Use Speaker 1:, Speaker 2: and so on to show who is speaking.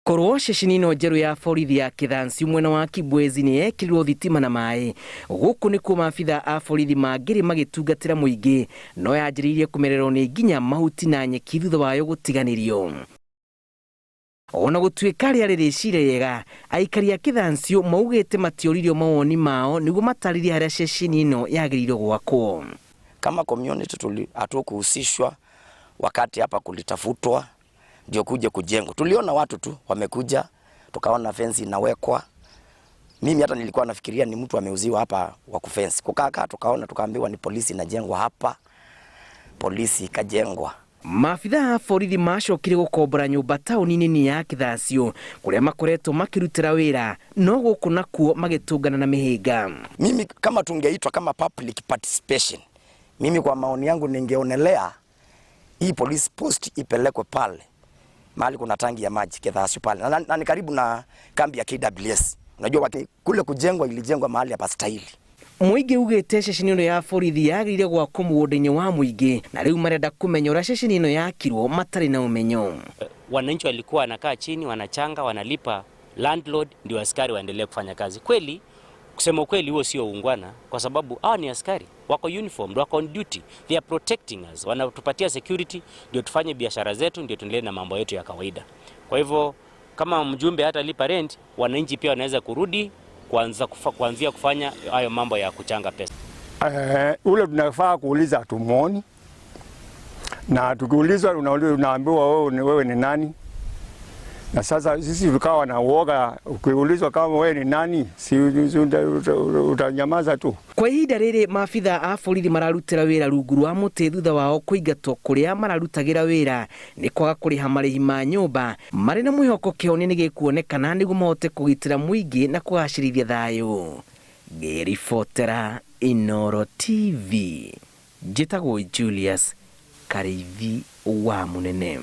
Speaker 1: Korwo ceceni ĩno njerũ ya borithi ya Kĩthancio mwena wa Kibwezi nĩ yekĩrirwo thitima na maĩ, gũkũ nĩkuo maabitha a borithi mangĩrĩ magĩtungatĩra mũingĩ, no yanjĩrĩirie kũmererwo nĩ nginya mahuti na nyeki thutha wayo gũtiganĩrio. Ona gũtuĩka rĩarĩ rĩciria rĩega, aikari a Kĩthancio maugĩte matioririo mawoni mao nĩguo matarĩrie harĩa ceceni ĩno yagĩrĩirwo gwakwo.
Speaker 2: Kama community hatukuhusishwa wakati hapa kulitafutwa ndio kuja kujengwa. Tuliona watu tu wamekuja, tukaona fence inawekwa. Mimi hata nilikuwa nafikiria ni mtu ameuziwa hapa wa kufence. Kukaa tukaona, tukaambiwa ni polisi inajengwa hapa, polisi ikajengwa.
Speaker 1: Maabitha a borithi macokire gũkombora nyũmba taũni-inĩ nini ya Kĩthacio kũrĩa makoretwo makĩrutĩra wĩra no gũkũ nakuo magĩtũngana na mĩhĩnga.
Speaker 2: Mimi kama tungeitwa kama public participation, mimi kwa maoni yangu ningeonelea hii police post ipelekwe pale mahali kuna tangi ya maji Kĩthacio pale na ni karibu na kambi ya KWS. Unajua waki, kule kujengwa ilijengwa mahali hapa stahili.
Speaker 1: Mũingĩ ugĩte ceceni ĩno ya borithi yagĩrĩire gwakwo mũgũnda-inĩ wa mũingĩ na rĩu marenda kũmenya ũrĩa ceceni ĩno yakirwo matarĩ na ũmenyo.
Speaker 3: Wananchi walikuwa wanakaa chini, wanachanga, wanalipa landlord ndio askari waendelee kufanya kazi. Kweli, kusema ukweli, huo sio uungwana, kwa sababu hawa ni askari, wako uniformed, wako on duty, they are protecting us, wanatupatia security ndio tufanye biashara zetu, ndio tuendelee na mambo yetu ya kawaida. Kwa hivyo kama mjumbe hata lipa rent, wananchi pia wanaweza kurudi kuanzia kufanya hayo mambo ya kuchanga pesa.
Speaker 4: Ule tunafaa kuuliza tumuoni, na tukiulizwa unaambiwa wewe ni nani? Na sasa sisi tukawa na uoga, ukiulizwa kama wewe ni nani, si utanyamaza tu.
Speaker 1: Kwa ihinda rĩrĩ maabitha a borithi mararutĩra wĩra rungu rwa mũtĩ thutha wao kũingatwo kũrĩa mararutagĩra wĩra nĩ kwaga kũrĩha marĩhi ma nyũmba, marĩ na mwĩhoko kĩhonia nĩ gĩkuonekana nĩguo mahote kũgitĩra mũingĩ na kũgacĩrithia thayũ. Ngĩribotera Inooro TV, njĩtagwo Julius Karĩithi wa Mũnene.